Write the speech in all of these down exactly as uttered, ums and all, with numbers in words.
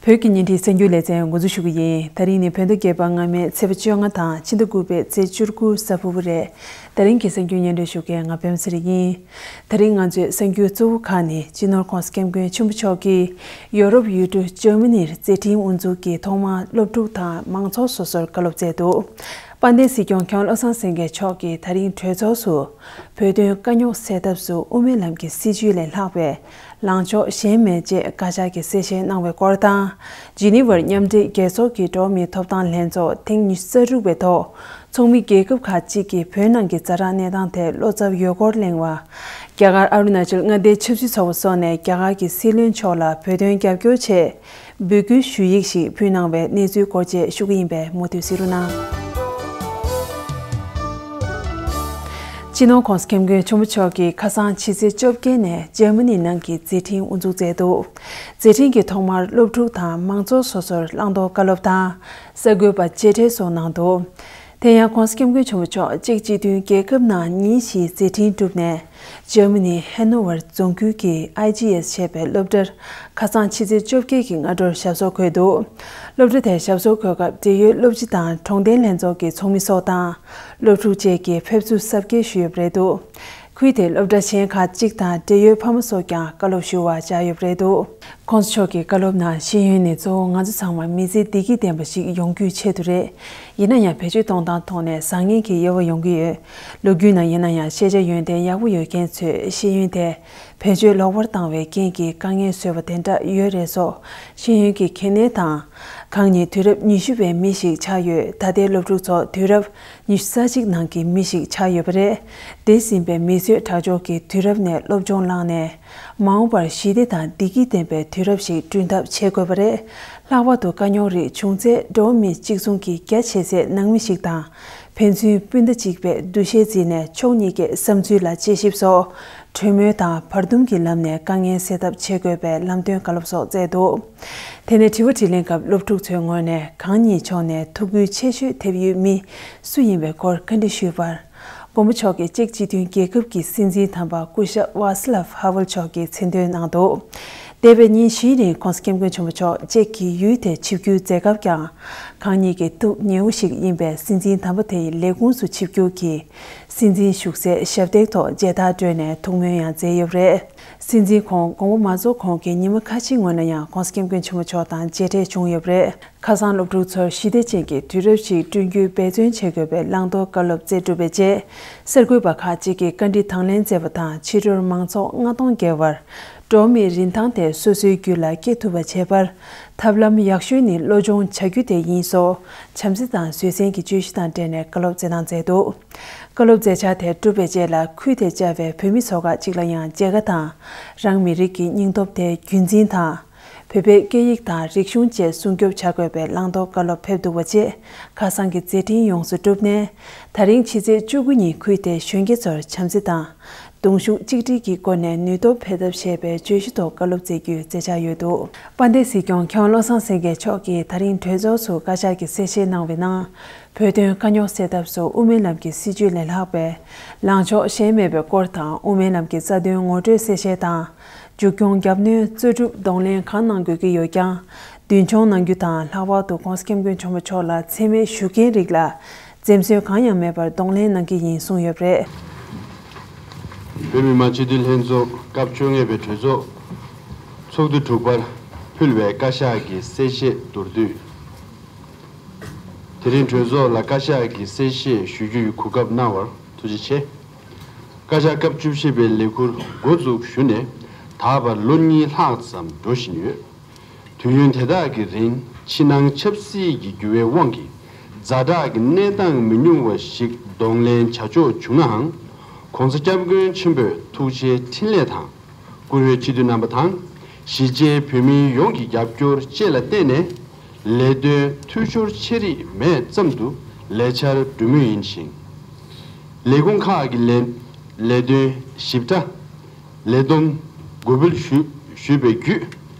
བོད་ཀྱི་བརྙན་འཕྲིན་གསར་འགྱུར་ལེ་ཚན་འགོ་འཛུགས་ཞུ་གི་ཡིན། ད་རིང་ནི་བོད་ཟླ་བརྒྱད་པ་སྔ་མའི་ཚེས་པ་བཅོ་ལྔ་དང་ཕྱི་ཟླ་དགུ་པའི་ཚེས་བཅུ་དགུ་གཟའ་ཕུར་བུ་རེད། ད་རིང་གི་གསར་འགྱུར་སྙན་སྒྲོན་ཞུ་མཁན་ང་པད་མ་ཚེ་རིང་ཡིན། ད་རིང་ང་ཚོའི་གསར་འགྱུར་གཙོ་བོ་ཁག་ནི་སྤྱི་ནོར་༸གོང་ས་༸སྐྱབས་མགོན་ཆེན་པོ་མཆོག་གིས་ཡོ་རོབ་ཡུལ་གྲུ་འཇར་མ་ནིར་མཛད་འཕྲིན་དབུ་འཛུགས་ཀྱིས་ཐོག་མར་སློབ་ཕྲུག་དང་མང་ཚོགས་སོ་སོར་བཀའ་སློབ་སྩལ་འདུག་དཔལ་ལྡན་སྲིད་སྐྱོང་མཁན་བློ་བཟང་སེང་གེ་མཆོག་གིས་ད་རིང་གྲོས་ཚོགས་སུ་བོད་དོན་དཀའ་རྙོག་སེལ་ཐབས་སུ་དབུ་མའི་ལམ་གྱི་སྲིད་བྱུས་ལས་ལྷག་པའི་ལངས་ཕྱོགས་གཞན་མེད་ཅེས་བཀའ་ཤག་གིས་གསལ་བཤད་གནང་བའི་སྐོར་དང་། ཇི་ནི་ཝར་མཉམ་འབྲེལ་རྒྱལ་ཚོགས་ཀྱི་འགྲོ་བ་མིའི་ཐོབ་ཐང་ལྷན་ཚོགས་ཐེངས་ཉི་ཤུ་རྩ་དྲུག་པའི་ཐོག་ཚོགས་མི་རྒྱལ་ཁབ་ཁག་ཅིག་གིས་བོད་ནང་གི་ཛ་དྲག་གནས་སྟངས་ཐད་བློ་འཚབ་ཡོད་སྐོར་གླེང་བ། རྒྱ་གར་ཨ་རུ་ན་ཅལ་མངའ་སྡེའི་ཆབ་སྲིད་ཚོགས་པ་སོགས་ནས་རྒྱ་གར་གྱི་སྲིད་བློན་མཆོག་ལ་བོད་དོན་རྒྱབ་སྐྱོར་ཆེད་འབོད་སྐུལ་ཞུ་ཡིག་ཞིག་ཕུལ་གནང་བའི་གནས་ཚུལ་སྐོར་བཅས་ཞུ་གི་ཡིན་པས་མུ་མཐུད་གཟིགས་རོགས་གནང་། སྤྱི་ནོར་༸གོང་ས་༸སྐྱབས་མགོན་ཆེན་པོ་མཆོག་གིས་ཁ་སང་ཕྱི་ཚེས་བཅོ་བརྒྱད་ནས་འཇར་མ་ནི་ནང་གི་མཛད་འཕྲིན་དབུ་འཛུགས་མཛད་འདུག་མཛད་འཕྲིན་གྱི་ཐོག་མར་སློབ་ཕྲུག་དང་མང་ཚོགས་སོ་སོར་བླང་དོར་བཀའ་སློབ་དང་གསར་འགོད་པ་མཇལ་འཕྲད་སོགས་གནང་འདུག་དེ་ཡང་༸གོང་ས་༸སྐྱབས་མགོན་ཆེན་པོ་མཆོག་ཅེཀ་སྤྱི་མཐུན་རྒྱལ་ཁབ་ནང་ཉིན་བཞིའི་མཛད་འཕྲིན་བསྒྲུབས་ནས། འཇར་མ་ནི་ཧེ་ནོ་ཝར་རྫོང་ཁུལ་གྱི་ཨའི་ཇི་ཨེས་ཞེས་པའི་སློབ་གྲྭར་ཁ་སང་ཕྱི་ཚེས་བཅོ་བརྒྱད་ཀྱི་སྔ་དྲོར་ཞབས་སོར་འཁོད་འདུག་སློབ་གྲྭ་དེར་ཞབས་སོར་འཁོད་སྐབས་འབྲེལ་ཡོད་སློབ་སྤྱི་དང་གྲོང་རྡལ་ལྷན་ཚོགས་ཀྱི་ཚོགས་མི་སོགས་དང་། སློབ་ཕྲུག་བཅས་ཀྱིས་ཕེབས་བསུ་གཟབ་རྒྱས་ཞུས་ཡོད་པ་རེད་འདུག་ཁུལ་དེའི་སློབ་གྲྭ་གཞན་ཁག་ཅིག་དང་འབྲེལ་ཡོད་ཕ་མ་སོགས་ཀྱང་བཀའ་སློབ་ཞུ་བར་བཅར་ཡོད་པ་རེད་འདུག ༸གོང་ས་མཆོག་གི་བཀའ་སློབ་ནང་ཤེས་ཡོན་ནི་གཙོ་བོ་ང་ཚོ་ཚང་མ་མི་ཚེ་བདེ་སྐྱིད་ལྡན་པ་ཞིག་ཡོང་རྒྱུའི་ཆེད་དུ་རེད། ཡིན་ན་ཡང་བེད་སྤྱོད་གཏོང་སྟངས་ཐོག་ནས་བཟང་ངན་གྱི་དབྱེ་བ་ཡོང་གི་ཡོད། ལོ་རྒྱུས་ནང་ཡིན་ན་ཡང་ཤེས་བྱ་ཡོན་ཏན་ཡག་པོ་ཡོད་མཁན་ཚོས་ཤེས་ཡོན་དེ་བེད་སྤྱོད་ལོག་པར་བཏང་བའི་རྐྱེན་གྱིས་དཀའ་ངལ་བཟོས་པ་དེ་འདྲ་ཡོད་རེད་སོགས་ཤེས་ཡོན་གྱི་གལ་གནད་དང་། གང་ཉིད་དུས་རབས་ཉི་ཤུ་པའི་མི་ཞིག་ཆགས་ཡོད། ད་ལྟའི་སློབ་ཕྲུག་ཚོ་དུས་རབས་ཉི་ཤུ་རྩ་གཅིག་ནང་གི་མི་ཞིག་ཆགས་ཡོད་པ་རེད། འདས་ཟིན་པའི་མི་གསོད་ཁྲག་སྦྱོར་གྱི་དུས་རབས་ནས་སློབ་སྦྱོང་བླངས་ནས། མ་འོངས་པར་ཞི་བདེ་དང་བདེ་སྐྱིད་ལྡན་པའི་དུས་རབས་ཤིག་བསྐྲུན་ཐབས་བྱེད་དགོས་པ་རེད། ལྷག་པར་དུ་དཀའ་རྙོག་རིགས་བྱུང་ཚེ་འགྲོ་བ་མི་གཅིག་མཚུངས་ཀྱི་རྒྱ་ཆེ་སའི་ནང་མི་ཞིག་དང་། ཕན་ཚུན་སྤུན་ཟླ་གཅིག་པའི་འདུ་ཤེས་འཛིན་ནས་ཕྱོགས་གཉིས་ཀའི་བསམ་ཚུལ་ལ་དཔྱད་ཞིབ་སོགས། གྲོས་མོལ་དང་བར་འདུམ་གྱི་ལམ་ནས་དཀའ་ངལ་སེལ་ཐབས་བྱེད་དགོས་པའི་ལམ་སྟོན་བཀའ་སློབ་སོགས་སྩལ་འདུག་དེ་ནས་དྲི་བ་དྲིས་ལན་སྐབས་སློབ་ཕྲུག་ཚོའི་ངོས་ནས་གང་ཉིད་ཕྱོགས་ནས་ཐུགས་ཁུར་ཆེ་ཤོས་ཐེབས་ཡོད་མི་སུ་ཡིན་པའི་སྐོར་བཀའ་འདྲི་ཞུས་པར། མགོན་པོ་མཆོག་གིས་ཅེཀ་སྤྱི་མཐུན་རྒྱལ་ཁབ་ཀྱི་སྲིད་འཛིན་དམ་པ་སྐུ་ཞབས་ཝཱ་སི་ལབ་ཧ་ཝེལ་མཆོག་གིས་མཚན་འདོན་གནང་འདུག་འདས་པའི་ཉིན་བཞིའི་རིང་༸གོང་ས་༸སྐྱབས་མགོན་ཆེན་པོ་མཆོག་ཅེཀ་གི་ཡུལ་དེར་ཆིབས་བསྒྱུར་མཛད་སྐབས་ཀྱང་། གང་ཉིད་ཀྱི་ཐུགས་ཉེ་བོ་ཞིག་ཡིན་པའི་སྲིད་འཛིན་དམ་པ་དེ་ཡི་ལས་ཁུངས་སུ་ཆིབས་བསྒྱུར་གྱིས། སྲིད་འཛིན་བཞུགས་སའི་ཞབས་སྟེགས་ཐོག་མཇལ་དར་སྒྲོན་ནས་ཐུགས་སྨོན་ཡང་མཛད་ཡོད་པ་རེད། སྲིད་འཛིན་ཁོང་དགོངས་པ་མ་རྫོགས་གོང་གི་ཉི་མ་ཁ་ཤས་སྔོན་ལ་ཡང་༸གོང་ས་༸སྐྱབས་མགོན་ཆེན་པོ་མཆོག་དང་མཇལ་འཕྲད་བྱུང་ཡོད་པ་རེད། ཁ་སང་སློབ་ཕྲུག་ཚོར་ཞི་བདེ་ཅན་གྱི་དུས་རབས་ཤིག་བསྐྲུན་རྒྱུའི་འབད་བརྩོན་བྱེད་དགོས་པའི་བླང་དོར་བཀའ་སློབ་སྩལ་གྲུབ་པའི་རྗེས། གསར་འགོད་པ་ཁག་ཅིག་གིས་བཀའ་འདྲི་དང་ལེན་མཛད་པ་དང་ཕྱི་དྲོར་མང་ཚོགས་ལྔ་སྟོང་བརྒལ་བར་འགྲོ་བ་མིའི་རིན་ཐང་དེ་སོ་སོའི་རྒྱུད་ལ་སྐྱེ་ཐུབ་པ་བྱེད་པར་ཐབས་ལམ་ཡག་ཤོས་ནི་བློ་སྦྱོང་བྱ་རྒྱུ་དེ་ཡིན་སོགས་བྱམས་བརྩེ་དང་བཟོད་བསྲན་གྱི་བརྗོད་གཞི་དང་འབྲེལ་ནས་བཀའ་སློབ་སྩལ་གནང་མཛད་འདུག་བཀའ་སློབ་མཛད་འཆར་དེ་གྲུབ་པའི་རྗེས་ལ་ཁུལ་དེར་བཅར་བའི་བོད་མི་ཚོགས་ཁག་ཅིག་ལ་ཡང་མཇལ་ཁ་དང་རང་མི་རིགས་ཀྱི་སྙིང་སྟོབས་དེ་རྒྱུན་འཛིན་དང་། བོད་པའི་སྐད་ཡིག་དང་རིག་གཞུང་བཅས་སྲུང་སྐྱོབ་བྱ་དགོས་པའི་བླང་དོར་བཀའ་སློབ་ཕེབས་འདུག་པ་བཅས་ཁ་སང་གི་མཛད་འཕྲིན་ཡོངས་སུ་གྲུབ་ནས། ད་རིང་ཕྱི་ཚེས་བཅུ་དགུ་ཉིན་ཁུལ་དེའི་གཞོན་སྐྱེས་ཚོར་བྱམས་བརྩེ་དང་། གདུང་ཤུགས་གཅིག་སྒྲིལ་གྱི་སྒོ་ནས་ནུས་སྟོབས་འཕེལ་ཐབས་ཞེས་པའི་བརྗོད་གཞི་ཐོག་བཀའ་སློབ་སྩལ་རྒྱུའི་མཛད་འཆར་ཡོད་འདུག་དཔལ་ལྡན་སྲིད་སྐྱོང་མཁན་བློ་བཟང་སེང་གེ་མཆོག་གིས་ད་རིང་གྲོས་ཚོགས་སུ་བཀའ་ཤག་གིས་གསལ་བཤད་གནང་བའི་ནང་། བོད་དོན་དཀའ་རྙོག་སེལ་ཐབས་སུ་དབུ་མའི་ལམ་གྱི་སྲིད་བྱུས་ལས་ལྷག་པའི་ལངས་ཕྱོགས་གཞན་མེད་པའི་སྐོར་དང་། དབུ་མའི་ལམ་གྱི་རྩ་དོན་ངོ་སྤྲོད་གསལ་བཤད་དང་། མཇུག་སྐྱོང་རྒྱབ་གནོན་རྩོད་སྒྲུབ་གདོང་ལེན་གང་གནང་དགོས་ཀྱི་ཡོད་ཀྱང་། མདུན་མཆོང་གནང་རྒྱུ་དང་། ལྷག་པར་དུ་༸གོང་ས་༸སྐྱབས་མགོན་ཆེན་པོ་མཆོག་ལ་མཚན་སྨད་ཞུ་མཁན་རིགས་ལ་འཛེམ་ཟོན་གང་ཡང་མེད་པར་གདོང་ལེན་གནང་གི་ཡིན་གསུངས་ཡོད་པ་རེད། བོད་མི་མང་སྤྱི་འཐུས་ལྷན་ཚོགས་སྐབས་བཅོ་ལྔ་པའི་གྲོས་ཚོགས་ཚོགས་དུས་དྲུག་པར་ཕུལ་བའི་བཀའ་ཤག་གི་གསལ་བཤད་མདོར་བསྡུས། དེ་རིང་གྲོས་ཚོགས་ལ་བཀའ་ཤག་གི་གསལ་བཤད་ཞུ་རྒྱུའི་གོ་སྐབས་གནང་བར་ཐུགས་རྗེ་ཆེ། བཀའ་ཤག་སྐབས་བཅུ་བཞི་པའི་ལས་ཁུར་འགོ་འཛུགས་ཞུ་ནས་ད་བར་ལོ་གཉིས་ལྷག་ཙམ་འགྲོ་བཞིན་ཡོད། དུས་ཡུན་དེ་དག་གི་རིང་ཕྱི་ནང་ཆབ་སྲིད་ཀྱི་འགྱུར་བའི་དབང་གིས་ཛ་དྲག་གི་གནས་སྟངས་མི་ཉུང་བ་ཞིག་གདོང་ལེན་བྱ་ཆོག་བྱུང་ནའང་། ༸གོང་ས་༸སྐྱབས་མགོན་ཆེན་པོས་ཐུགས་རྗེའི་འཕྲིན་ལས་དང་། བཀུར་འོས་སྤྱི་འཐུས་རྣམ་པ་དང་། གཞིས་བྱེས་བོད་མི་ཡོངས་ཀྱི་རྒྱབ་སྐྱོར་བཅས་ལ་བརྟེན་ནས། ལས་དོན་འཐུས་ཤོར་ཆེ་རིགས་མེད་ཙམ་དུ་ལས་འཆར་གྲོས་མོལ་ཡིན་ཞིང་། ལས་ཁུངས་ཁག་གི་ལས་ལས་དོན་ཞིབ་ཕྲ། ལས་བསྡོམས་འགོད་འབུལ་ཞུས་ཞུས་པའི་བརྒྱུད།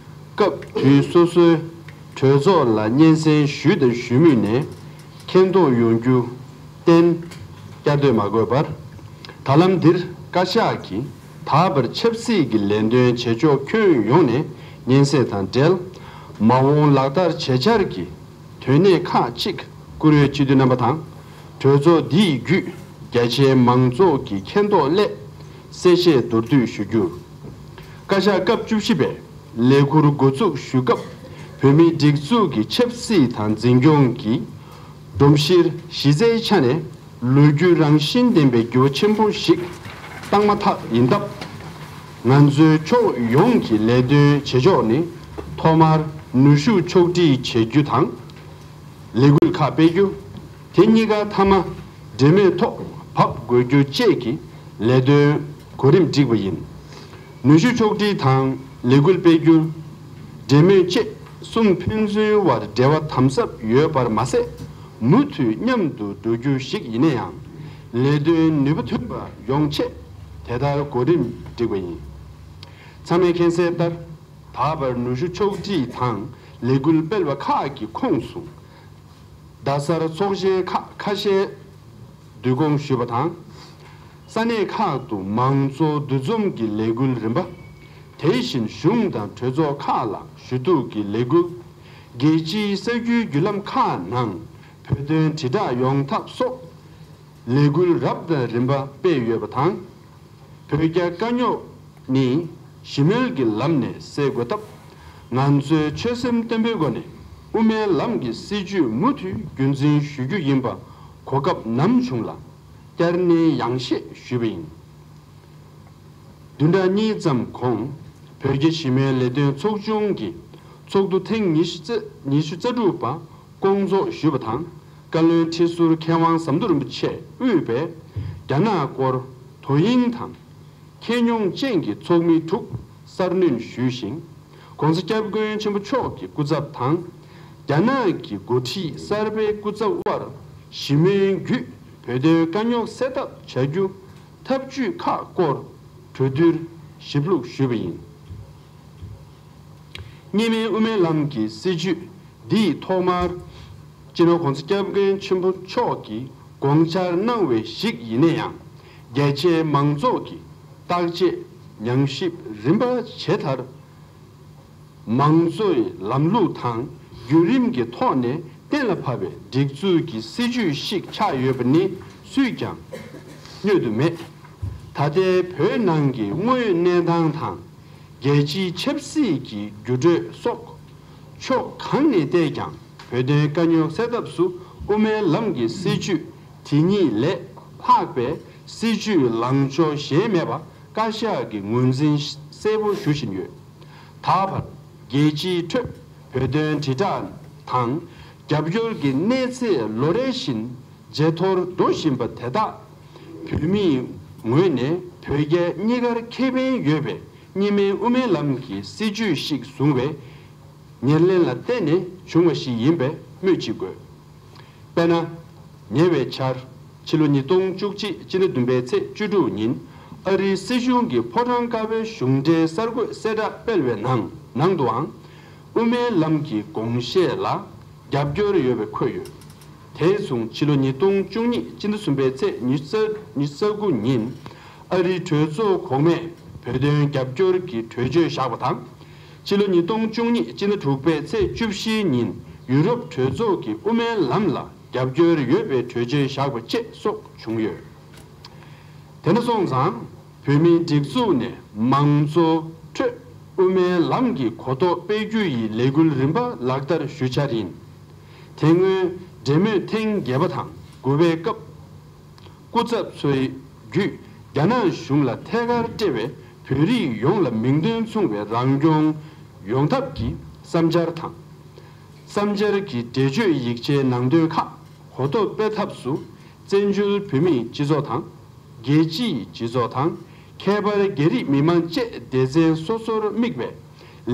སྐབས་དུས་སོ་སོའི་གྲོས་ཚོགས་ལ་སྙན་སེང་ཞུས་དང་ཞུ་མུས་ནས་མཁྱེན་རྟོགས་ཡོང་རྒྱུ་གཏན་བསྐྱར་ཟློས་མ་དགོས་པར། ད་ལམ་འདིར་བཀའ་ཤག་གིས་ད་བར་ཆབ་སྲིད་ཀྱི་ལས་དོན་བྱེད་ཕྱོགས་ཁྱོན་ཡོངས་ནས་སྙན་སེང་དང་འབྲེལ། མ་འོངས་ལག་བསྟར་བྱེད་འཆར་གྱི་དོན་གནད་ཁག་ཅིག་བཀུར་འོས་སྤྱི་འཐུས་རྣམ་པ་དང་གྲོས་ཚོགས་འདིའི་བརྒྱུད་རྒྱ་ཆེའི་མང་ཚོགས་ཀྱི་མཁྱེན་རྟོགས་སླད་གསལ་བཤད་མདོར་བསྡུས་ཞུ་རྒྱུར། བཀའ་ཤག་སྐབས་བཅུ་བཞི་པས་ལས་ཁུར་འགོ་འཛུགས་ཞུ་སྐབས་བོད་མིའི་སྒྲིག་འཛུགས་ཀྱི་ཆབ་སྲིད་དང་འཛིན་སྐྱོང་གི་སྒྲོམ་གཞིར་གཞི་རྩའི་ཆ་ནས་ལོ་རྒྱུས་རང་བཞིན་ལྡན་པའི་འགྱུར་བ་ཆེན་པོ་ཞིག་བཏང་མ་ཐག་ཡིན་སྟབས། ང་ཚོའི་ཕྱོགས་ཡོངས་ཀྱི་ལས་དོན་བྱེད་ཕྱོགས་ནི་ཐོག་མར་ནུས་ཤུགས་ཕྱོགས་སྒྲིག་བྱེད་རྒྱུ་དང་། ལས་འགུལ་ཁག་སྤེལ་རྒྱུ། དེ་གཉིས་ཀ་མཐའ་མ་འབྲེལ་མོལ་ཐོག་བབས་དགོས་རྒྱུ་བཅས་ཀྱི་ལས་དོན་གོ་རིམ་བསྒྲིགས་པ་ཡིན། ནུས་ཤུགས་ཕྱོགས་སྒྲིག་དང་ལས་འགུལ་སྤེལ་རྒྱུ། འབྲེལ་མོལ་བཅས་གསུམ་ཕན་ཚུན་དབར་འབྲེལ་བ་དམ་ཟབ་ཡོད་པར་མ་ཟད། མུ་མཐུད་མཉམ་དུ་འགྲོ་རྒྱུ་ཞིག་ཡིན་ན་ཡང་། ལས་དོན་ནུས་པ་ཐོན་པ་ཡོང་ཆེད་དེ་ལྟར་གོ་རིམ་བསྒྲིགས་པ་ཡིན། ཚང་མས་མཁྱེན་གསལ་ལྟར། ད་བར་ནུས་ཤུགས་ཕྱོགས་སྒྲིག་དང་ལས་འགུལ་སྤེལ་བ་ཁག་གི་ཁོངས་སུ། རྡ་སར་ཚོགས་ཆེན་ཁག་ཁ་ཤས་བསྡུ་སྐོང་ཞུས་པ་དང་། ས་གནས་ཁག་ཏུ་མང་གཙོ་འདུ་འཛོམས་ཀྱི་ལས་འགུལ་རིམ་པ། དེ་བཞིན་གཞུང་དང་གྲོས་ཚོགས་ཁག་ལ་ཞུ་གཏུག་གི་ལས་འགུལ། རྒྱལ་སྤྱིའི་གསར་འགྱུར་བརྒྱུད་ལམ་ཁག་ནང་བོད་དོན་དྲིལ་བསྒྲགས་ཡོང་ཐབས་སོགས་ལས་འགུལ་རབ་དང་རིམ་པ་སྤེལ་ཡོད་པ་དང་། བོད་རྒྱ་དཀའ་རྙོག་ནི་ཞི་མོལ་གྱི་ལམ་ནས་སེལ་དགོས་སྟབས། ང་ཚོས་ཆོད་སེམས་བརྟན་པོའི་སྒོ་ནས་དབུ་མའི་ལམ་གྱི་སྲིད་བྱུས་མུ་མཐུད་རྒྱུན་འཛིན་ཞུ་རྒྱུ་ཡིན་པ་གོ་སྐབས་ནམ་བྱུང་ལ་བསྐྱར་ནན་ཡང་བཤད་ཞུས་པ་ཡིན། བདུན་ཕྲག་གཉིས་ཙམ་གོང་བོད་རྒྱ་ཞི་མོལ་ལས་དོན་ཚོགས་ཆུང་གི་ཚོགས་འདུ་ཐེངས་ཉི་ཤུ་རྩ་ཉི་ཤུ་རྩ་དྲུག་པ་བསྐོང་ཚོགས་ཞུས་པ་དང་། བཀའ་བློན་ཁྲི་ཟུར་མཁས་དབང་ཟམ་གདོང་རིན་པོ་ཆེས་དབུས་པའི་རྒྱ་ནག་སྐོར་དོ་དབྱིངས་དང་། ཁྱད་མྱོང་ཅན་གྱི་ཚོགས་མི་དྲུག་གསར་སྣོན་ཞུས་ཤིང་། ྋགོང་ས་ྋསྐྱབས་མགོན་ཆེན་པོ་མཆོག་གི་སྐུ་ཚབ་དང་། རྒྱ་ནག་གི་འགོ་ཁྲིད་གསར་པའི་སྐུ་ཚབ་དབར་ཞི་མོལ་བརྒྱུད་བོད་དོན་དཀའ་རྙོག་སེལ་ཐབས་བྱ་རྒྱུ་ཐབས་ཇུས་ཁག་སྐོར་གྲོས་བསྡུར་ཞིབ་ལྷུག་ཞུས་པ་ཡིན། གཉིས་སྨན་དབུ་མའི་ལམ་གྱི་སྲིད་བྱུས་འདིས་ཐོག་མར་སྤྱི་ནོར་ྋགོང་ས་ྋསྐྱབས་མགོན་ཆེན་པོ་མཆོག་གིས་དགོངས་འཆར་གནང་བའི་ཞིག་ཡིན་ན་ཡང་། རྒྱ་ཆེའི་མང་ཚོགས་ཀྱིས་བརྟག་དཔྱད་ཉམས་ཞིབ་རིམ་པ་བྱས་མཐར། མང་གཙོའི་ལམ་ལུགས་དང་བརྒྱུད་རིམ་གྱི་ཐོག་ནས་གཏན་ལ་ཕབ་པའི་སྒྲིག་འཛུགས་ཀྱི་སྲིད་བྱུས་ཤིག་ཆགས་ཡོད་པ་ནི་སུས་ཀྱང་བསྙོན་དུ་མེད། ད་ལྟའི་བོད་ནང་གི་དངོས་ཡོད་གནས་སྟངས་དང་། རྒྱལ་སྤྱིའི་ཆབ་སྲིད་ཀྱི་འགྱུར་འགྲོས་སོགས་ཕྱོགས་གང་ནས་བལྟས་ཀྱང་བོད་དོན་དཀའ་རྙོག་སེལ་ཐབས་སུ་དབུ་མའི་ལམ་གྱི་སྲིད་བྱུས་དེ་ཉིད་ལས་ལྷག་པའི་སྲིད་བྱུས་ལངས་ཕྱོགས་གཞན་མེད་པ་བཀའ་ཤག་གིས་ངོས་འཛིན་གསལ་པོ་ཞུ་བཞིན་ཡོད། ད་བར་རྒྱལ་སྤྱིའི་ཁྲོད་བོད་དོན་དྲིལ་བསྒྲགས་དང་རྒྱབ་སྐྱོར་གྱི་གནས་ཚད་ལོ་རེ་བཞིན་ཇེ་མཐོར་འགྲོ་བཞིན་པ་དེ་དག་བོད་མིའི་ངོས་ནས་བོད་རྒྱ་གཉིས་ཀར་ཁེ་ཕན་ཡོད་པའི་གཉིས་སྨན་དབུ་མའི་ལམ་གྱི་སྲིད་བྱུས་ཤིག་བཟུང་བའི་ཉེར་ལེན་ལ་བརྟེན་ནས་བྱུང་བ་ཞིག་ཡིན་པས་སྨོས་ཅི་དགོས། དཔེར་ན། ཉེ་བའི་ཆར་ཕྱི་ལོ་ཉིས་སྟོང་བཅུ་གཅིག་སྤྱི་ཟླ་བདུན་པའི་ཚེས་བཅུ་དྲུག་ཉིན་ཨ་རིའི་སྲིད་གཞུང་གིས་ཕོ་བྲང་དཀར་པོའི་གཞུང་འབྲེལ་གསར་འགོད་གསལ་བསྒྲགས་སྤེལ་བའི་ནང་ནང་དུའང་དབུ་མའི་ལམ་གྱི་དགོངས་བཞེད་ལ་རྒྱབ་སྐྱོར་ཡོད་པ་འཁོད་ཡོད། དེ་མཚུངས་ཕྱི་ལོ་ཉིས་སྟོང་བཅུ་གཉིས་སྤྱི་ཟླ་གསུམ་པའི་ཚེས་ཉི་ཤུ་རྩ་ཉི་ཤུ་རྩ་དགུ་ཉིན་ཨ་རིའི་གྲོས་ཚོགས་གོང་མས་བོད་དོན་རྒྱབ་སྐྱོར་གྱི་གྲོས་ཆོད་བཞག་པ་དང་། ཕྱི་ལོ་ཉིས་སྟོང་བཅུ་གཉིས་སྤྱི་ཟླ་དྲུག་པའི་ཚེས་བཅུ་བཞིའི་ཉིན་ཡུ་རོབ་གྲོས་ཚོགས་ཀྱིས་དབུ་མའི་ལམ་ལ་རྒྱབ་སྐྱོར་ཡོད་པའི་གྲོས་ཆོད་བཞག་པ་བཅས་སོགས་བྱུང་ཡོད། དེ་འདྲ་སོང་ཙང་བོད་མིའི་སྒྲིག་འཛུགས་ནས་མང་གཙོ་ཁྲོད་དབུ་མའི་ལམ་གྱི་གོ་རྟོགས་སྤེལ་རྒྱུ་ཡི་ལས་འགུལ་རིམ་པ་ལག་བསྟར་ཞུ་འཆར་ཡིན། དེ་སྔོན་འབྲེལ་མོལ་ཐེངས་བརྒྱད་པ་དང་དགུ་པའི་སྐབས། སྐུ་ཚབ་ཚོའི་བརྒྱུད་རྒྱ་ནག་གཞུང་ལ་ཐད་ཀར་སྤྲད་པའི་བོད་རིགས་ཡོངས་ལ་མིང་དོན་མཚུངས་པའི་རང་སྐྱོང་ཡོང་ཐབས་ཀྱི་བསམ་འཆར་དང་། བསམ་འཆར་གྱི་འགྲེལ་བརྗོད་ཡིག་ཆའི་ནང་དོན་ཁག་གོ་རྟོགས་སྤེལ་ཐབས་སུ་བཙན་བྱོལ་བོད་མིའི་སྤྱི་ཚོགས་དང་། རྒྱལ་སྤྱིའི་སྤྱི་ཚོགས་དང་། ཁྱད་པར་རྒྱ་རིགས་མི་མང་བཅས་སྡེ་ཚན་སོ་སོར་དམིགས་པའི་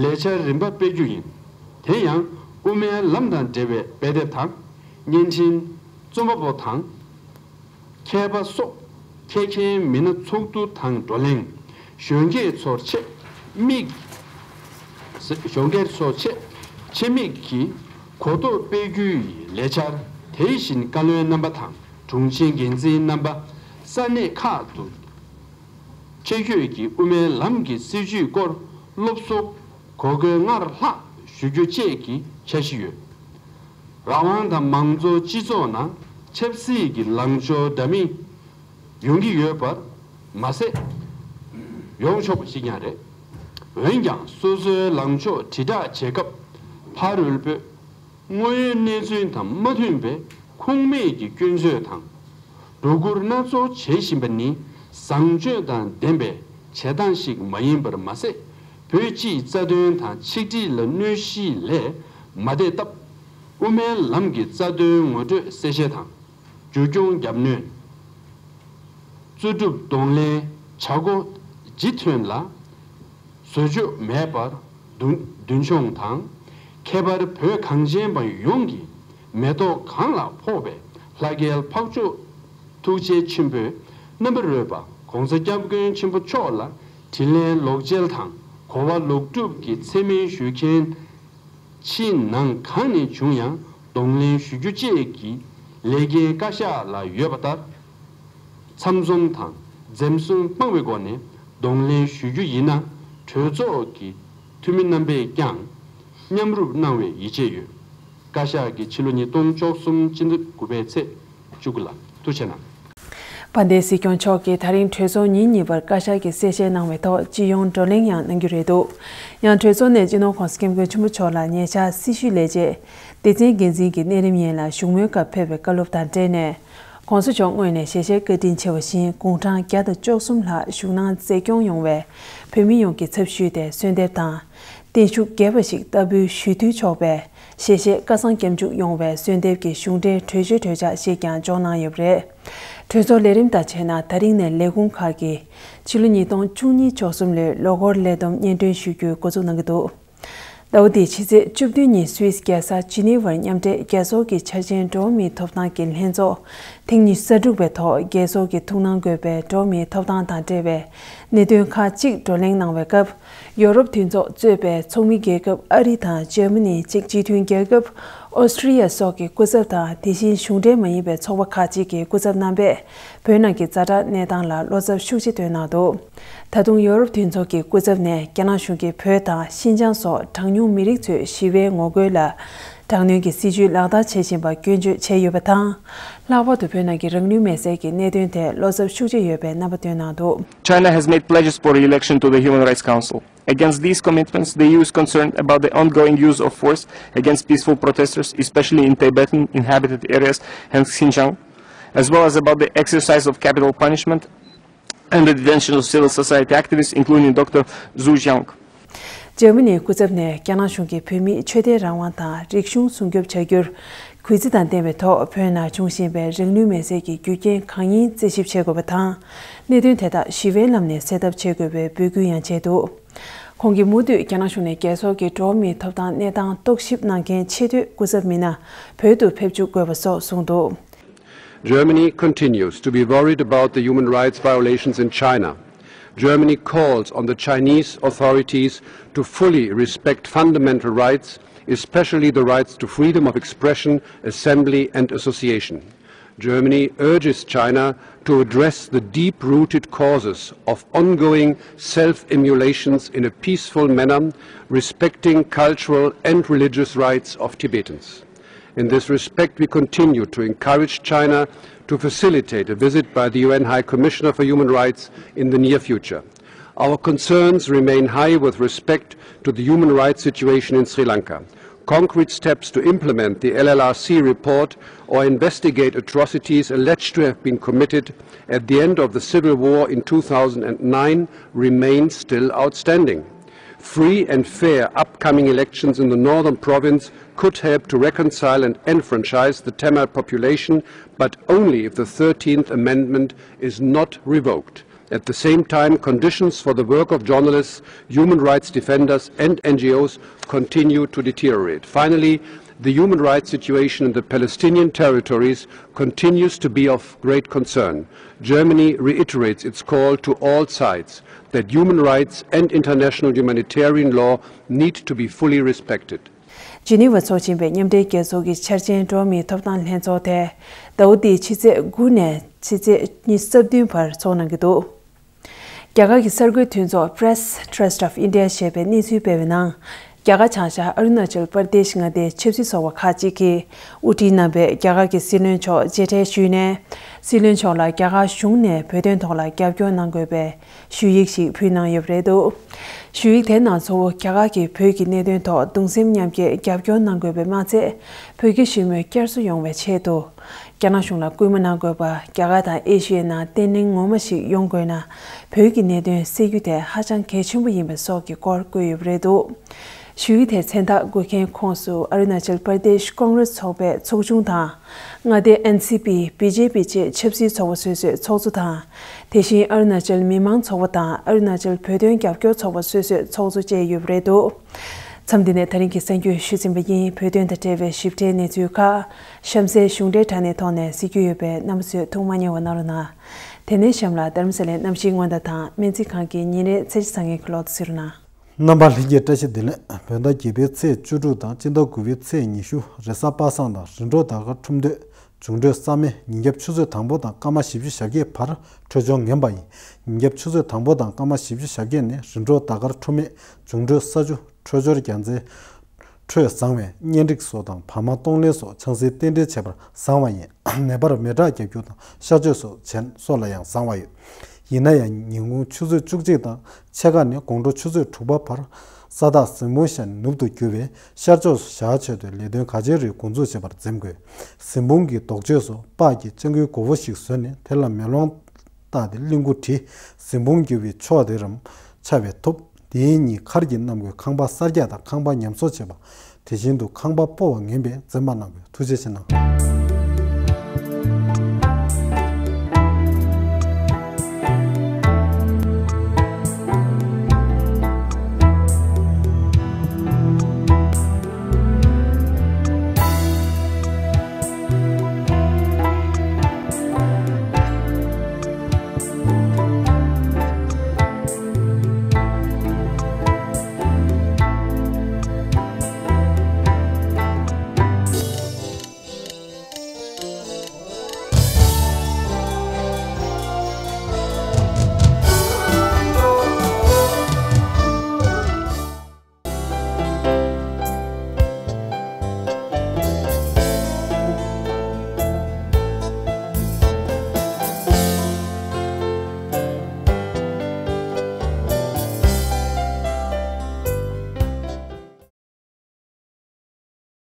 ལས་འཆར་རིམ་པ་སྤེལ་རྒྱུ་ཡིན། དེ་ཡང་དབུ་མའི་ལམ་དང་འབྲེལ་བའི་དཔེ་དེབ་དང་། བརྙན་འཕྲིན། རྩོམ་པ་པོ་དང་། མཁས་པ་སོགས་མཁས་མཁན་མི་སྣ་ཚོགས་འདུ་དང་བགྲོ་གླེང་། གཞོན་སྐྱེས་ཚོར་ཆེད་དམིགས། གཞོན་སྐྱེས་ཚོར་ཆེད་ཆེད་དམིགས་ཀྱིས་གོ་རྟོགས་སྤེལ་རྒྱུའི་ལས་འཆར། དེ་བཞིན་བཀའ་བློན་རྣམ་པ་དང་དྲུང་ཆེ་འགན་འཛིན་རྣམ་པ་ས་གནས་ཁག་ཏུ་ཆེད་བསྐྱོད་ཀྱིས་དབུ་མའི་ལམ་གྱི་སྲིད་བྱུས་སྐོར་སློབ་གསོ་གོ་སྐོན་སྔར་ལྷག་ ཞུ་རྒྱུ་བཅས་ཀྱི་འཆར་གཞི་ཡོད། རང་དབང་དང་མང་གཙོ་སྤྱི་ཚོགས་ནང་ཆབ་སྲིད་ཀྱི་ལངས་ཕྱོགས་འདྲ་མིན་ཡོང་གི་ཡོད་པར་མ་ཟད། ཡོང་ཆོག་པ་ཞིག་ཀྱང་རེད། འོན་ཀྱང་སོ་སོའི་ལངས་ཕྱོགས་དྲིལ་བསྒྲགས་བྱེད་སྐབས་ཕ་རོལ་པོས་དངོས་ཡོད་གནས་ཚུལ་དང་མ་མཐུན་པའི་ཁུངས་མེད་ཀྱི་སྐྱོན་བརྗོད་དང་། སྒྲོ་བསྐུར་སྣ་ཚོགས་བྱེད་བཞིན་པ་ནི་བཟང་སྤྱོད་དང་ལྡན་པའི་བྱེད་སྟངས་ཤིག་མ་ཡིན་པར་མ་ཟད། བོད་སྤྱིའི་རྩ་དོན་དང་ཆིག་སྒྲིལ་ལ་གནོད་གཞི་ལས་མ་འདས་སྟབས། དབུ་མའི་ལམ་གྱི་རྩ་དོན་ངོ་སྤྲོད་གསལ་བཤད་དང་། བསྒྱུར་སྐྱོང་རྒྱབ་གནོན། རྩོད་སྒྲུབ་གདོང་ལེན་བྱ་སྒོ་ཇི་ཐོན་ལ་བཟོ་བཅོས་མེད་པར་མདུན་མདུན་མཆོང་དང་། ཁྱད་པར་བོད་གངས་ཅན་པ་ཡོངས་ཀྱི་མེ་ཏོག་གང་ལ་ཕོག་པའི་ལྷ་སྐལ་འཕགས་མཆོག་ཐུགས་རྗེ་ཆེན་པོས་རྣམ་པ་རོལ་པ་༸གོང་ས་༸སྐྱབས་མགོན་ཆེན་པོ་མཆོག་ལ་དྲིན་ལན་ལོག་འཇལ་དང་གོ་བ་ལོག་སྒྲུབ་ཀྱི་མཚན་སྨད་ཞུ་མཁན། ཕྱི་ནང་གང་ནས་བྱུང་ཡང་གདོང་ལེན་ཞུ་རྒྱུ་བཅས་ཀྱི་ལས་འགན་བཀའ་ཤག་ལ་ཡོད་པ་ལྟར། ཚམ་ཚོམ་དང་འཛེམ་ཟོན་སྤངས་པའི་སྒོ་ནས་གདོང་ལེན་ཞུ་རྒྱུ་ཡིན་ན། གྲོས་ཚོགས་ཀྱི་འཐུས་མི་རྣམ་པས་ཀྱང་མཉམ་རུབ་གནང་བའི་ཡིད་ཆེས་ཡོད། བཀའ་ཤག་གིས་ཕྱི་ལོ་ཉིས་སྟོང་བཅུ་གསུམ་སྤྱི་ཟླ་དགུ་པའི་ཚེས་བཅུ་དགུ་ལ་ཐུགས་རྗེ་གནང་། དཔལ་ལྡན་སྲིད་སྐྱོང་མཆོག་གིས་ད་རིང་གྲོས་ཚོགས་ཉིན་གཉིས་པར་བཀའ་ཤག་གིས་གསལ་བཤད་གནང་བའི་ཐོག་སྤྱི་ཡོངས་བགྲོ་གླེང་ཡང་གནང་རྒྱུ་རེད་འདུག་ཡང་གྲོས་ཚོགས་ནས་སྤྱི་ནོར་༸གོང་ས་༸སྐྱབས་མགོན་ཆེན་པོ་མཆོག་ལ་ཉེ་ཆར་སྲི་ཞུའི་ལས་བྱེད་སྡེ་ཚན་འགན་འཛིན་གྱི་གནས་རིམ་ཡན་ལ་བཞུགས་མོལ་སྐབས་ཕེབས་པའི་བཀའ་སློབ་དང་འབྲེལ་ནས། ༸གོང་ས་མཆོག་ངོས་ནས་ཞལ་བཞེས་བཀའ་དྲིན་ཆེ་བ་བཞིན་དགུང་གྲངས་བརྒྱ་དང་བཅུ་གསུམ་ལྷག་བཞུགས་གནང་མཛད་སྐྱོང་ཡོང་བའི་བོད་མི་ཡོངས་ཀྱི་ཚབ་ཞུས་ཏེ་གསོལ་འདེབས་དང་། བརྟན་བཞུགས་རྒྱས་པ་ཞིག་ལྟ་བུའི་ཞུ་འཐུས་ཆོག་པའི་ཞལ་བཞེས་སྐལ་བཟང་སྐྱབས་འཇུག་ཡོང་བའི་གསོལ་འདེབས་ཀྱི་གཞུང་འབྲེལ་གྲོས་ཆོད་གྲོས་འཆར་ཞིག་ཀྱང་འཇོག་གནང་ཡོད་པ་རེད། གྲོས་ཚོགས་ལས་རིམ་དང་བཅས་ན། ད་རིང་ནས་ལས་ཁུངས་ཁག་གིས་ཕྱི་ལོ་ཉིས་སྟོང་བཅུ་གཉིས་བཅུ་གསུམ་ལོའི་ལོ་འཁོར་ལས་བསྡོམས་སྙན་སྒྲོན་ཞུ་རྒྱུའི་འགོ་འཛུགས་གནང་གི་འདུག་ཟླ་བ་འདིའི་ཕྱི་ཚེས་བཅུ་བདུན་ཉིན་སུད་སི་རྒྱལ་ས་ཇི་ནི་ཝར་མཉམ་འབྲེལ་རྒྱལ་ཚོགས་ཀྱི་འཆར་ཅན་འགྲོ་བ་མིའི་ཐོབ་ཐང་གི་ལྷན་ཚོགས་ཐེངས་ཉི་ཤུ་རྩ་དྲུག་པའི་ཐོག་རྒྱལ་ཚོགས་ཀྱི་ཐུགས་སྣང་དགོས་པའི་འགྲོ་བ་མིའི་ཐོབ་ཐང་དང་འབྲེལ་བའི་གནད་དོན་ཁག་ཅིག་བགྲོ་གླེང་གནང་བའི་སྐབས། ཡོ་རོབ་མཐུན་ཚོགས་གཙོས་པའི་ཚོགས་མི་རྒྱལ་ཁབ་ཨ་རི་དང་འཇར་མ་ནི་གཅིག་སྤྱི་མཐུན་རྒྱལ་ཁབ་ཨོ་སི་ཀྲི་ཡ་སོགས་ཀྱི་སྐུ་ཚབ་དང་། དེ་བཞིན་གཞུང་འབྲེལ་མ་ཡིན་པའི་ཚོགས་པ་ཁག་ཅིག་གི་སྐུ་ཚབ་རྣམ་པས་བོད་ནང་གི་ཛ་དྲག་གནས་སྟངས་ལ་བློ་འཚབ་ཤུགས་ཆེ་བཏོན་གནང་འདུག་ད་དུང་ཡོ་རོབ་མཐུན་ཚོགས་ཀྱི་སྐུ་ཚབ་ནས་རྒྱ་ནག་གཞུང་གིས་བོད་དང་ཤིན་ཅང་སོགས་གྲངས་ཉུང་མི་རིགས་ཚོའི་ཞི་བའི་ངོ་རྒོལ་ལ་དྲག་གནོན་གྱི་སྲིད་བྱུས་ལག་བསྟར་བྱེད་བཞིན་པར་སྐྱོན་བརྗོད་བྱས་ཡོད་པ་དང་། ལྷག་པར་དུ་བོད་ནང་གི་རང་ལུས་མེར་སྲེག་གི་གནད་དོན་ཐད་བློ་འཚབ་ཤུགས་ཆེ་ཡོད་པའི་རྣམ་པ་བཏོན་གནང་འདུག China has made pledges for re-election to the Human Rights Council. Against these commitments, the E U is concerned about the ongoing use of force against peaceful protesters, especially in Tibetan inhabited areas and Xinjiang, as well as about the exercise of capital punishment and the detention of civil society activists, including Doctor Zhu Xiang. འཇར་མ་ནིའི་སྐུ་ཚབ་ནས་རྒྱ་ནག་གཞུང་གིས་བོད་མིའི་ཆོས་དད་རང་དབང་དང་རིག་གཞུང་སྲུང་སྐྱོབ་བྱ་རྒྱུར་གུས་བརྩི་དང་ལྡན་པའི་ཐོག་བོད་ནང་འབྱུང་བཞིན་པའི་རང་ལུས་མེར་སྲེག་གི་རྒྱུ་རྐྱེན་གང་ཡིན་རྩད་ཞིབ་བྱེད་དགོས་པ་དང་། གནད་དོན་དེ་དག་ཞི་བའི་ལམ་ནས་སེལ་ཐབས་བྱེད་དགོས་པའི་འབོད་སྐུལ་ཡང་བྱས་འདུག་ཁོང་གིས་མུ་མཐུད་རྒྱ་ནག་གཞུང་ནས་རྒྱལ་ཚོགས་ཀྱི་འགྲོ་བ་མིའི་ཐོབ་ཐང་གནས་སྟངས་རྟོག་ཞིབ་གནང་མཁན་ཆེས་མཐོའི་སྐུ་ཚབ་མི་སྣ་བོད་དུ་ཕེབས་བཅུག་དགོས་པ་སོགས་གསུངས་འདུག Germany continues to be worried about the human rights violations in China. Germany calls on the Chinese authorities to fully respect fundamental rights, especially the rights to freedom of expression, assembly, and association. Germany urges China to address the deep-rooted causes of ongoing self-immolations in a peaceful manner, respecting cultural and religious rights of Tibetans. In this respect, we continue to encourage China to facilitate a visit by the U N High Commissioner for Human Rights in the near future. Our concerns remain high with respect to the human rights situation in Sri Lanka. Concrete steps to implement the L L R C report or investigate atrocities alleged to have been committed at the end of the civil war in two thousand nine remain still outstanding. Free and fair upcoming elections in the northern province could help to reconcile and enfranchise the Tamil population, but only if the thirteenth Amendment is not revoked. At the same time, conditions for the work of journalists, human rights defenders, and N G Os continue to deteriorate. Finally, the human rights situation in the Palestinian territories continues to be of great concern. Germany reiterates its call to all sides that human rights and international humanitarian law need to be fully respected. ཇི་ནི་ཝར་འཚོགས་བཞིན་པའི་མཉམ་འབྲེལ་རྒྱལ་ཚོགས་ཀྱི་འཆར་ཅན་འགྲོ་བ་མིའི་ཐོབ་ཐང་ལྷན་ཚོགས་དེ་ཟླ་བ་འདིའི་ཕྱི་ཚེས་དགུ་ནས་ཕྱི་ཚེས་ཉི་ཤུ་རྩ་བདུན་བར་འཚོགས་གནང་གི་འདུག་རྒྱ་གར་གྱི་གསར་འགོད་མཐུན་ཚོགས་Press Trust of India ཞེས་པས་གནས་ཚུལ་སྤེལ་བའི་ནང་། རྒྱ་གར་བྱང་ཤར་ཨ་རུ་ན་ཅལ་པར་དེཤ་མངའ་སྡེའི་ཆབ་སྲིད་ཚོགས་པ་ཁག་ཅིག་གིས་དབུ་ཁྲིད་རྣམ་པས་རྒྱ་གར་གྱི་སྲིད་བློན་མཆོག་མཇལ་འཕྲད་ཞུས་ནས། སྲིད་བློན་མཆོག་ལ་རྒྱ་གར་གཞུང་ནས་བོད་དོན་ཐོག་ལ་རྒྱབ་སྐྱོར་གནང་དགོས་པའི་ཞུ་ཡིག་ཞིག་ཕུལ་གནང་ཡོད་པ་རེད་འདུག་ཞུ་ཡིག་དེའི་ནང་གཙོ་བོ་རྒྱ་གར་གྱིས་བོད་ཀྱི་གནད་དོན་ཐོག་གདུང་སེམས་མཉམ་སྐྱེད་རྒྱབ་སྐྱོར་གནང་དགོས་པས་མ་ཚད། བོད་རྒྱ་ཞི་མོལ་བསྐྱར་གསོ་ཡོང་བའི་ཆེད་དུ། རྒྱ་ནག་གཞུང་ལ་སྐུལ་མ་གནང་དགོས་པ། རྒྱ་གར་དང་ཨེ་ཤི་ཡའི་ནང་བརྟན་ལྷིང་ངོ་མ་ཞིག་ཡོང་དགོས་ན། བོད་ཀྱི་གནད་དོན་སེལ་རྒྱུ་དེ་ཧ་ཅང་གལ་ཆེན་པོ་ཡིན་པ་སོགས་ཀྱི་སྐོར་བཀོད་ཡོད་པ་རེད་འདུག་ཞུ་ཡིག་དེའི་མཚན་རྟགས་འགོད་མཁན་ཁོངས་སུ་ཨ་རུ་ན་ཅལ་པར་དེཤ་ཀོང་རེས་ཚོགས་པའི་ཚོགས་ཆུང་དང་། མངའ་སྡེའི་ཨེན་སི་པི། བི་ཇེ་པི་བཅས་ཆབ་སྲིད་ཚོགས་པ་སོ་སོའི་ཚོགས་གཙོ་དང་། དེ་བཞིན་ཨ་རུ་ན་ཅལ་མི་མང་ཚོགས་པ་དང་ཨ་རུ་ན་ཅལ་བོད་དོན་རྒྱབ་སྐྱོར་ཚོགས་པ་སོ་སོའི་ཚོགས་གཙོ་བཅས་ཡོད་པ་རེད་འདུག་མཚམས་འདི་ནས་ད་རིང་གི་གསར་འགྱུར་ཞུས་ཟིན་པ་ཡིན། བོད་དོན་དང་འབྲེལ་བའི་ཞིབ་ཕྲའི་གནས་ཚུལ་ཁག་གཤམ་གསལ་གཞུང་འབྲེལ་དྲ་གནས་ཐོག་ནས་གཟིགས་རྒྱུ་ཡོད་པས་རྣམ་པ་ཚོས་ཐུགས་མ་ཉེས་པ་གནང་རོགས་གནང་། དེ་ནས་གཤམ་ལ་རྡ་རམ་ས་ལའི་གནམ་གཤིས་སྔོན་བརྡ་དང་སྨན་རྩིས་ཁང་གི་ཉིན་རེའི་ཚད་གཞི་བཟང་ངན་གྱི་ལོ་ཐོ་གཟིགས་རོགས་གནང་། རྣམ་པ་ལྷན་རྒྱས་བཀྲ་ཤིས་བདེ་ལེགས། བོད་ཟླ་བརྒྱད་པའི་ཚེས་བཅུ་དྲུག་དང་སྤྱི་ཟླ་དགུ་པའི་ཚེས་ཉི་ཤུ། རེས་གཟའ་པ་སངས་དང་རིམ་གྲོ་ཟླ་སྐར་འཁྲུངས་དུས་འབྱུང་འཕྲོད་གསར་མའི་ཉིན་རྒྱབ་ཆུ་ཚོད་དང་པོ་དང་སྐར་མ་བཞི་བཅུ་ཞེ་བརྒྱད་བར་འཕྲོད་སྦྱོར་ངན་པ་ཡིན། ཉིན་རྒྱབ་ཆུ་ཚོད་དང་པོ་དང་སྐར་མ་བཞི་བཅུ་ཞེ་བརྒྱད་ནས་རིམ་གྲོ་ཟླ་སྐར་འཁྲུངས་མའི་འབྱུང་འཕྲོད་ས་ཆུ་འཕྲོད་སྦྱོར་རྒྱལ་མཚན། འཕྲོད་བཟང་བས་གཉེན་སྒྲིག་སོགས་དང་བར་མ་གཏོང་ལེན་སོགས་ཆང་སའི་རྟེན་འབྲེལ་བྱེད་པར་བཟང་བ་ཡིན། ནད་པར་མེ་སྲེག་རྒྱག་རྒྱུ་དང་གཤག་བཅོས་སོགས་བྱེད་སོགས་ལ་ཡང་བཟང་བ་ཡོད། ཡིན་ན་ཡང་ཉིན་གུང་ཆུ་ཚོད་བཅུ་གཅིག་དང་ཕྱེད་ཀ་ནས་དགོང་དྲོ་ཆུ་ཚོད་དྲུག་པ་བར་ས་བདག་གཟིམ་དཔོན་ཤར་ནས་ནུབ་ཏུ་རྒྱུ་བས་ཤར་ཕྱོགས་སུ་ཞག་མཆོད་དུས་ལས་དོན་ག་ཅིའི་རིགས་འགོ་འཛུགས་བྱེད་པར་འཛེམ་དགོས། གཟིམ་དཔོན་གྱིས་རྡོག་གཅོད་སོགས་སྤགས་ཀྱི་ལྕགས་སྒོའི་མགོ་བོ་ཞིག་བཟོས་ནས་དེ་ལ་མེ་ལོང་བཏགས་ཏེ་གླིང་བུ་བྲིས། གཟིམ་དཔོན་རྒྱུ་བའི་ཕྱོགས་དེ་རུ་ཆ་བས་ཐུབ། དེའི་གཉིས་མཁར་གྱི་གནམ་སྒོས་ཁང་པ་གསར་རྒྱག་དང་ཁང་པ་ཉམས་གསོ་བྱེད་པ། དེ་བཞིན་དུ་ཁང་པ་སྤོ་བ་ངན་པས་འཛེམ་པ་གནང་དགོས། ཐུགས་རྗེ་ཆེ་གནང་།